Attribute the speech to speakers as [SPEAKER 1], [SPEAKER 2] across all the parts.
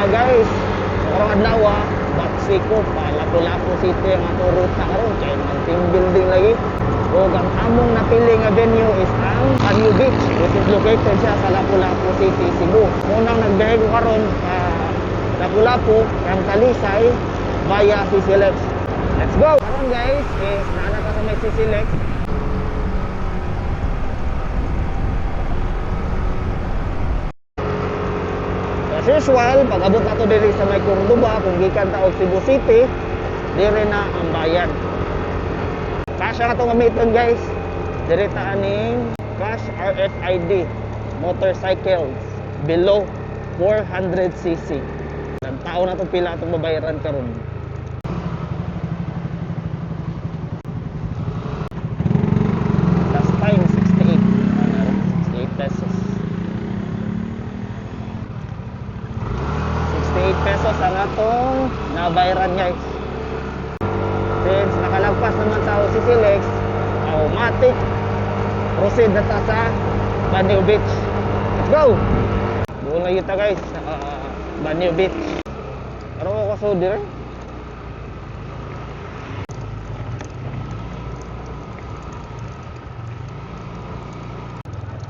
[SPEAKER 1] Guys. So karong adlaw, baksi ko pa Lapu-Lapu City ang atong ruta karon kay mga team building lagi. Ug ang among napili nga venue is ang Panyu Beach, which is located siya sa Lapu-Lapu City, Cebu. Munang nagbiyahe ko karon pa Lapu-Lapu from Talisay via CCLEX. Let's go! Karon guys is naa ta sa may CCLEX. As usual, pag abot na to diri sa may Cordoba, kung gikan ta og Cebu City, diri na ang bayad. Cash ang atong gamiton, guys. Diri ta aning cash RFID motorcycles below 400 cc. Tao na itong pila atong babayaran karon. Last time 68. Ano, 68 pesos. 68 pesos ang atong nabayaran, guys. Since nakalagpas naman sa CCLEX, automatic proceed na ta sa Banyo Beach. Let's go! Doon na kita, guys, sa Banyo Beach. Ano ko kaso dire?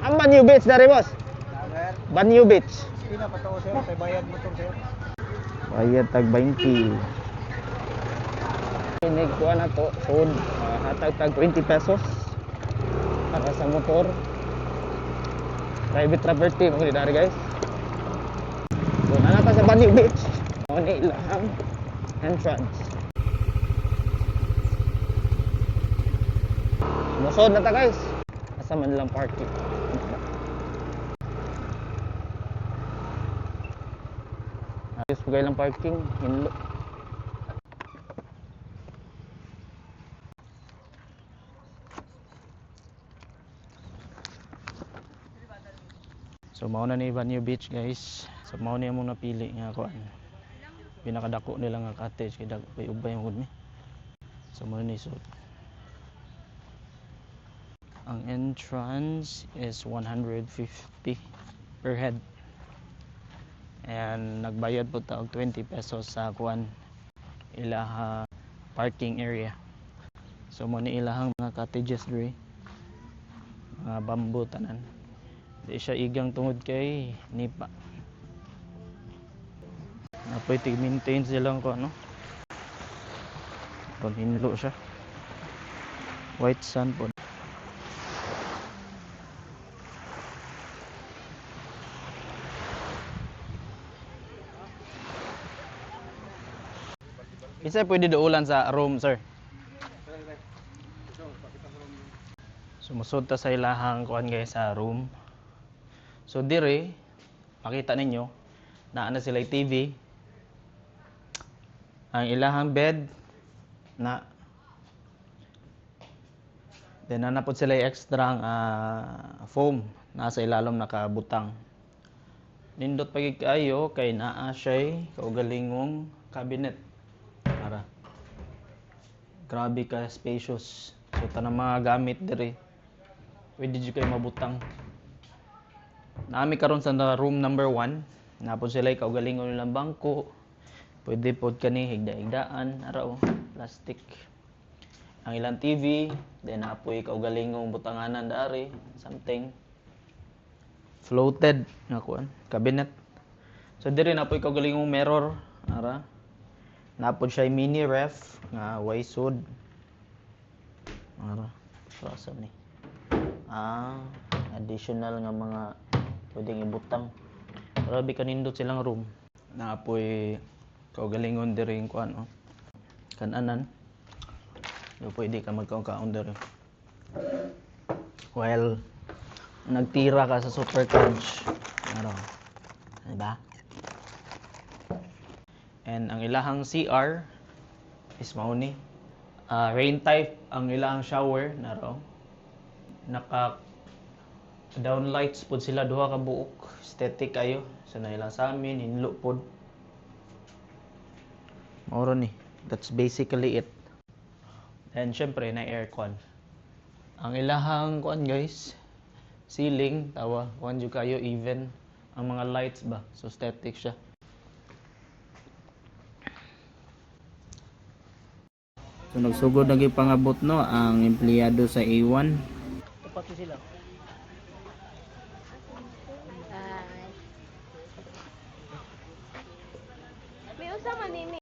[SPEAKER 1] Ang Banyo Beach dari, boss?
[SPEAKER 2] Sir,
[SPEAKER 1] Banyo Beach.
[SPEAKER 2] pila pa to, sir, kay bayad mo to, sir.
[SPEAKER 1] Bayad tag 20. Inig kuha na to, so hatag tag 20 pesos para sa motor. Private property mo dari, guys. So naa ta sa Banyo Beach. Mao ni ilang entrance. Musod na ta, guys. Asa man lang parking? Ayos po lang parking, hinlo.
[SPEAKER 3] So mao na ni Banyo Beach, guys. So mao ni among napili nga kuan. Pinakadako nila nga cottage kay dako kay ubay man mi. So mao ni, so ang entrance is 150 per head. And nagbayad po ta og 20 pesos sa kuan, ilaha parking area. So mao ni ilahang mga cottages diri. Mga bamboo tanan. Di siya igang tungod kay nipa. Napoy tig maintain silang ko ano. Kon hinlo siya. White sand po. Isa pwede duulan sa room, sir? Sumusod ta sa ilahang kuan, guys, sa room. So dire, makita ninyo, naa na sila TV. Ang ilahang bed na. Then naa na pod sila extra ang foam nasa ilalom nakabutang. Nindot pa gid kaayo kay naa siya'y kaugalingong cabinet. Ara. Grabe ka spacious. So tanang mga gamit dire pwede jud kayo mabutang. Naami karon sa room number 1. Naa pod sila kaugalingon nilang bangko. Pwede pod kani higda-higdaan, ara oh, plastic. Ang ilang TV, then naa poy kaugalingong butanganan dari, something. Floated nga kuan, cabinet. So diri naa poy kaugalingong mirror, ara. Naa pod siya mini ref nga way sud. Ara, so asa ni? Ah, additional nga mga pwedeng ibutang. Grabe kanindot silang room. Naa poy kaugalingon diri yung kuan oh. Kananan. So, pwede ka magkaon-kaon diri. Well, nagtira ka sa Super Crunch. Ano? Diba? And ang ilahang CR is mao ni. Rain type ang ilahang shower naro. Naka downlights pod sila duha ka buok. Aesthetic kayo. So na ilang sa amin hinlo pod. Mao ra ni. That's basically it. And syempre na aircon. Ang ilahang kuan, guys, ceiling tawa kuan jud kayo, even ang mga lights ba. So aesthetic siya. So nagsugod na gyud pangabot, no, ang empleyado sa A1.
[SPEAKER 1] Pati sila.
[SPEAKER 4] May usa man nini.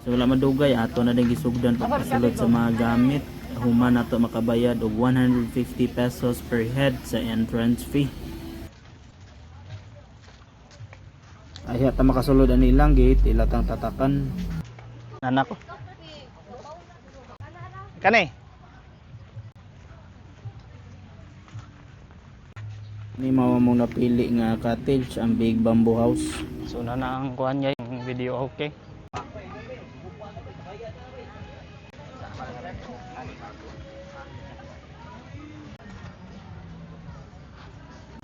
[SPEAKER 3] So wala madugay, ato na din gisugdan pagpasulod sa mga gamit. Human nato makabayad og 150 pesos per head sa entrance fee. Ay ta makasulod ani ilang gate, ila tang tatakan.
[SPEAKER 1] Anak ko. Kani.
[SPEAKER 3] Ni mao mong napili nga cottage, ang Big Bamboo House.
[SPEAKER 1] So na na ang kuan niya yung video, okay.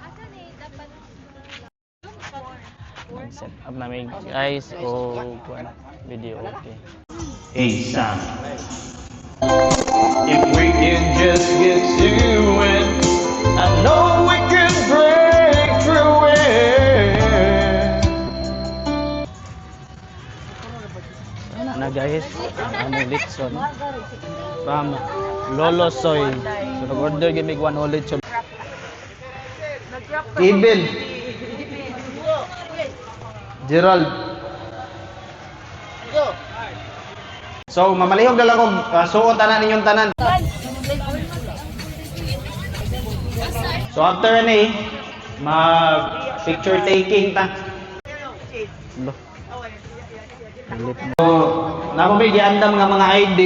[SPEAKER 4] Asa ni dapat?
[SPEAKER 1] Set up namin, guys, o kuan video, okay.
[SPEAKER 5] Hey, Sam. If we can just get to it, I know we can break through it.
[SPEAKER 1] Ana na, guys, ang among litson from Lolo Soy. So nag-order gyud mig one whole litson.
[SPEAKER 2] Kevin. Gerald. So, mamalihog na lang kog suot tanan ninyong tanan. So after ani mag picture taking ta.
[SPEAKER 1] Lo. Ulit.
[SPEAKER 2] So, namo may giandam nga mga ID.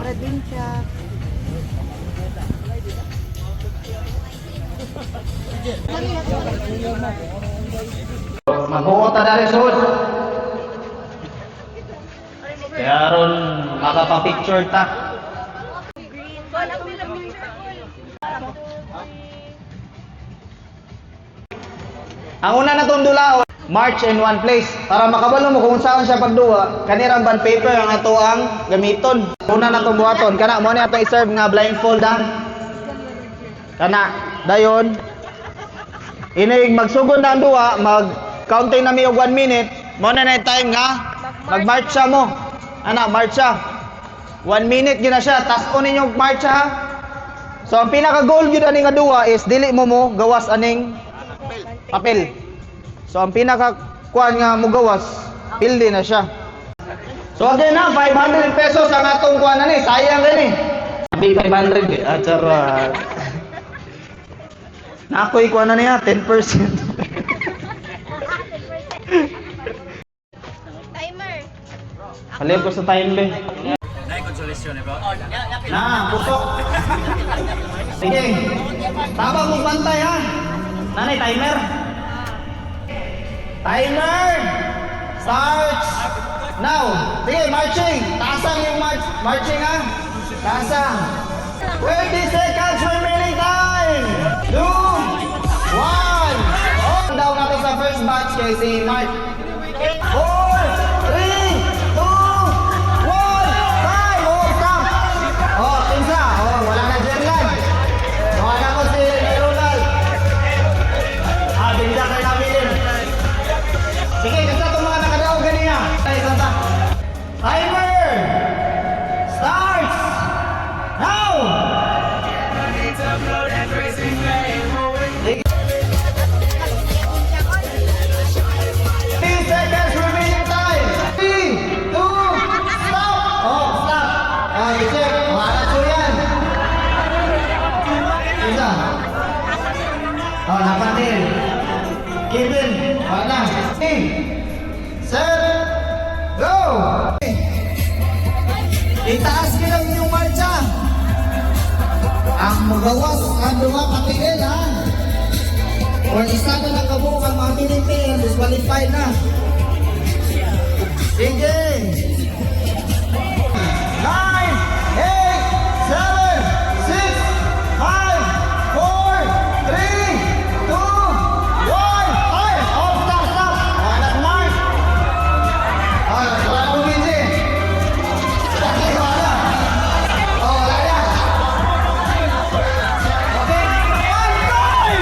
[SPEAKER 4] Probinsya.
[SPEAKER 2] Maghuot ta dali sud. Kaya aron makapa-picture ta.
[SPEAKER 4] Green. Wala ko lang picture.
[SPEAKER 2] Ang una na tong dulaon, march in one place. Para makabalo mo kung saan siya pagduwa, kanirang bond paper ang ato ang gamiton. Una na tong buhaton, kana mo ni atong i-serve nga blindfold ha. Kana dayon inig magsugod na ang duwa, mag counting na mi og 1 minute, mo na na yung time nga magmarch siya mo. Ana, march siya. 1 minute gyud na siya, tas on ninyong march ha. So ang pinaka goal gyud ani nga duwa is dili mo mo gawas aning papel. So ang pinaka kuan nga mo gawas, pildi na siya. So again na, 500 pesos ang atong kuan ani, sayang rin eh.
[SPEAKER 1] Big 500 eh. Ah, charot.
[SPEAKER 2] Na ako'y kuan na niya, 10%.
[SPEAKER 4] Timer.
[SPEAKER 2] Halip ko sa time be. Na, pusok. Sige. Tama mo bantay ha. Nanay, timer. Timer! Starts now. Sige, marching. Taasang yung march, marching ha. Taasang. 30 seconds remaining time. 2, 1. Oh, down natin sa first batch kay si Mark. 4, 3, 2, 1. Time! Oh, stop! Oh, kinsa? Oh, wala na Jerlan. Wala ko si Ronald. Ah, bigla kayo nabilin. Sige, kasi itong mga nakadaog ganiya. Ay, santa. Timer! Starts! Now! Sige. 3 seconds remaining time. 3, 2, stop! Oh, stop. Ah, check. Wala ko yan. Isa. Oh, napatil. Kevin, wala. 3, set, go! Itaas nyo lang yung marcha. Ang magawas, ang duha patiil ha. Or isa na lang kabuok ang mga Pilipino, disqualified na. Sige! 9, 8, 7, 6, 5, 4, 3, 2, 1. Ay! Oh, stop, stop! Wala na, Mark! Ah, wala na bumili. Wala. Oh, wala na. Okay. Antay!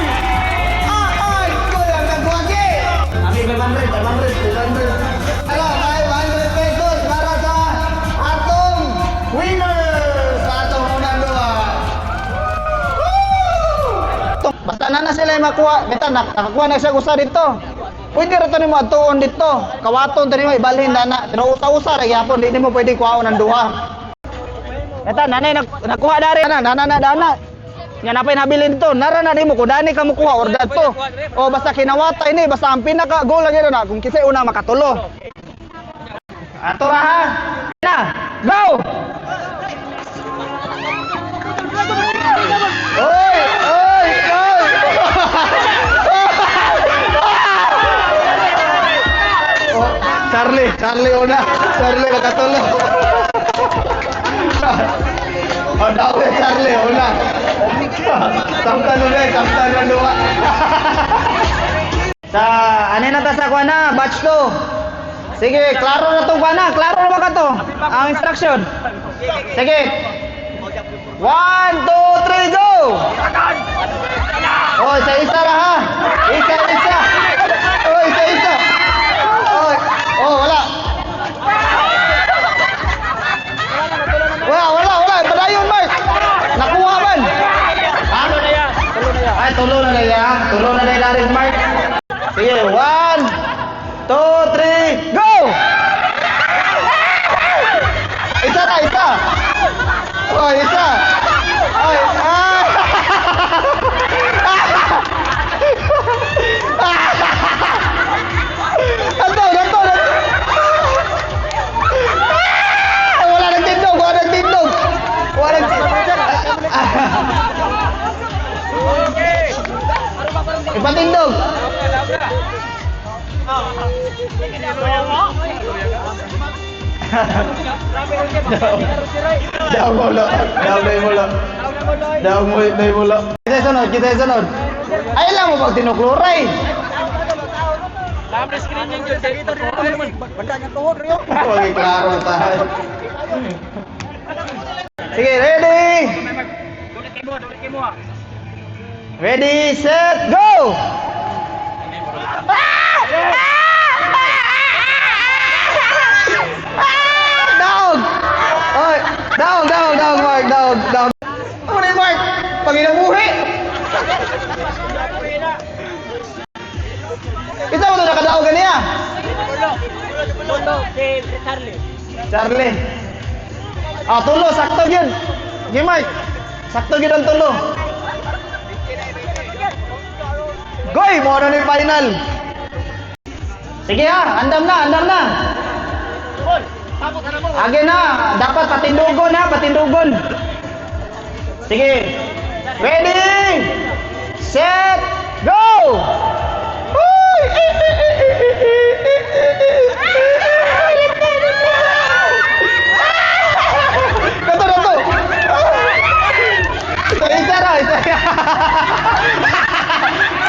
[SPEAKER 2] Ah, ay! Kulang nagwagi! Ami, 500, 500, 500. Ala, 500 pesos. sila makuha, beta nakakuha na siya usa dito. Pwede ra to nimo adtuon dito. Kawaton to nimo ibalhin na. Pero usa-usa ra gyapon, di nimo pwede kuhaon ang duha. Eta nanay nakuha dari na nana na dana. Nga napay nabilin dito, nara na nimo kung dani ka mokuha or dadto. O basta kinawata ini, basta ang pinaka goal lang yun na kung kisay una makatulo. Ato ra ha. Na, go! Oy, oy, oy. Oh, Charlie, Charlie una. Charlie nakatulo. Oh, daw eh, Charlie una. Samtan ulit, samtan na duwa. Sa ano na ta sa kuha na, batch 2. Sige, klaro na to kuha na, klaro na ba ka to? Ang instruction. Sige. 1, 2, 3, go! Oh, isa-isa ra ha. Isa-isa. Oh, isa-isa. Oh, oh, wala. Wala, wala, wala. Padayon, Mark. Nakuha man. Ha? Ay, tulo na na ya. Tulo na na yung Mark. Sige, 1, 2, 3, go! Isa na, isa. Oh, isa. Ay, ah! Anto, anto, anto. Ah! Wala nang tindog, wala nang tindog. Wala nang tindog. Ipatindog. Daw mo lo. Daw na mo lo. Daw mo na mo lo. Kita sunod, kita sunod. Ay lang mo pag tinukluray. Okay, klaro tayo. Sige, ready? Ready, set, go! Ah! Ah! Dog! Oy, dog, dog, dog, Mark, dog, dog. Ano na yun, Mark? Panginabuhi! Isa mo to nakadaog ganiya? Charlie. Ah, tulo, sakto gyud. Sige, Mark. Sakto gyud ang tulo. Goy, mo na ni final. Sige ha, andam na, andam na. Age na, dapat patindugon ha, patindugon. Sige. Ready? Set, go! Uy! Dato, dato. Isa, isa ra, isa.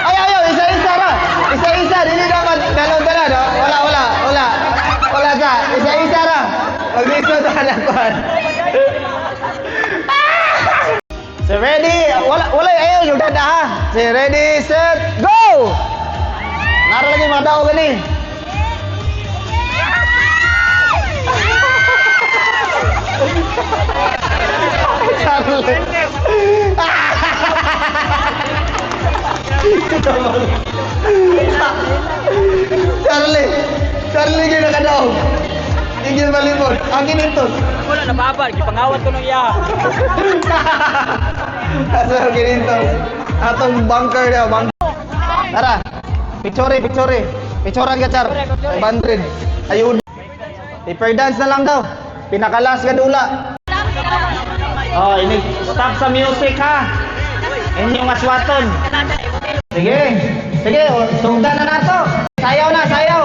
[SPEAKER 2] Ay, ayaw, isa, isa ra. Isa, isa, dili dapat dalawang dala, no? Wala, wala, wala. Wala ka. Isa, isa ra. Mag-isa ta na kuan. So ready? Wala, wala, ayaw, yung dada ha. So ready, set, go! Nara lagi mga tao gani. Charlie. Charlie. Charlie gyud nakadaog. Hindi malimot. Ang kinito.
[SPEAKER 1] Wala na baba, gipangawat ko nung iya.
[SPEAKER 2] Asa ang kinito? Atong bunker na, bunker. Tara. Picture, picture. Picturean ka, Char. 500. Ayun. Paper dance na lang daw. Pinakalas ka dula. Oh, ini stop sa music ha. Inyong aswaton. Sige. Sige, oh, sugdan na nato. Sayaw na, sayaw.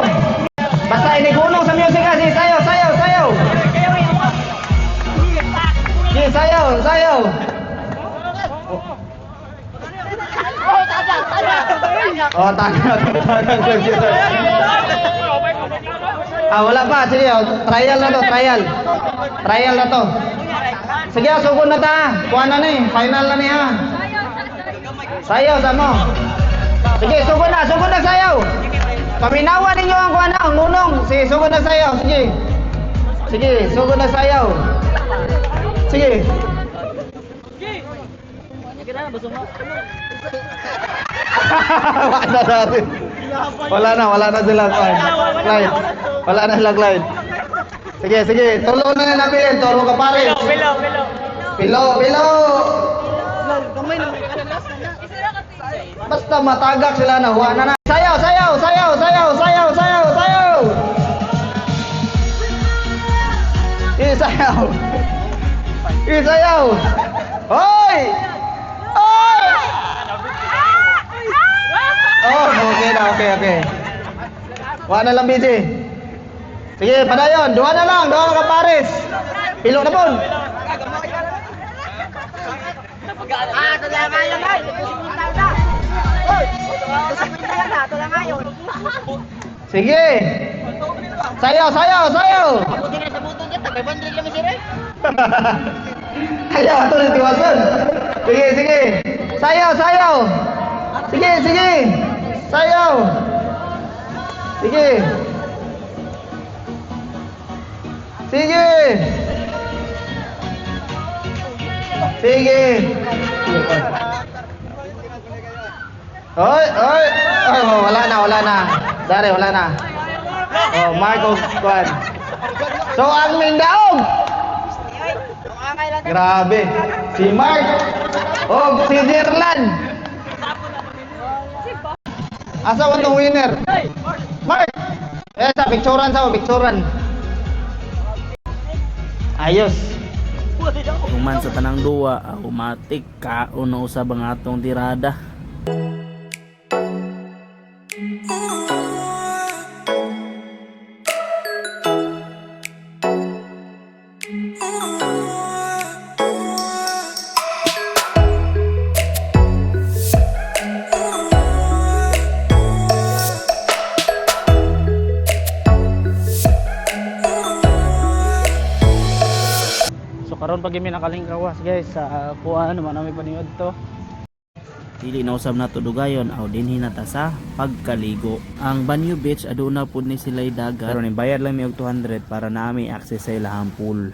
[SPEAKER 2] Basta inigunong sa music ha. Sige, sayaw, sayaw, sayaw. Sige, sayaw, sayaw. Oh, tanga, tanga computer. Ah, wala pa. Sige, oh, trial na to, trial. Trial na to. Sige, ah, sugod na ta. Kuha na ni, final na ni ha. Sayaw sa mo. Sige, sugod na sayaw. Paminawan ninyo ang kuha na, ang nunong. Sige, sugod na sayaw. Sige. Sige, sugod na sayaw. Sige. Wala na natin. Wala na, wala na sila. Clyde. Clyde. Wala na sila, Clyde. Sige, sige. Tulo na lang nabilin. Turo ka pare. Pilo, pilo. Pilo, pilo. Basta matagak sila na. Huwa na na. Sayaw, sayaw, sayaw, sayaw, sayaw, sayaw, sayaw. Isayaw. Isayaw. Hoy! Hoy! Oh, okay na, okay. Wala na lang, BJ. Sige, padayon. Duha na lang, duha na ka Paris. Pilo na pon. Sige. Sayaw, sayaw, sayaw. Ayaw, ito ni Tiwason. Sige, sige. Sayaw, sayaw. Sige, sige. Sayaw. Sige. Sige. Sige. Oy, oy. Oy, oh, wala na, wala na. Dare, wala na. Oh, Marco Kwan. So, ang Mindaog. Grabe. Si Mark. Oh, si Dirlan. Asa man tong winner? Mark. Eh, sa picturean sa picturean. Ayos.
[SPEAKER 3] Human sa tanang duwa, automatic kaon na usab ang atong tirada. So karon pag mi nakalingkawas guys sa kuan naman nami paniod to. Dili na usab nato dugayon aw dinhi na ta sa pagkaligo. Ang Banyo Beach aduna pud ni sila'y dagat. Pero nibayad lang mi og 200 para naami access sa ilahang pool.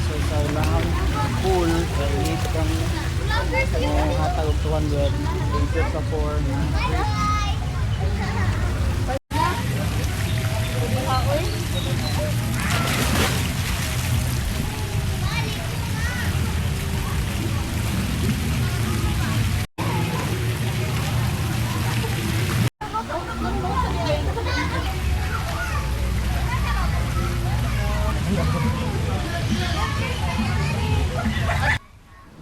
[SPEAKER 3] So sa ilahang pool kay kang hatag og 200 dito sa 4.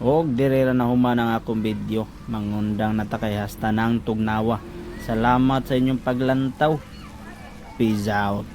[SPEAKER 3] Og dire ra na human ang akong video. Mangundang na ta kay hasta nang tugnawa. Salamat sa inyong paglantaw. Peace out.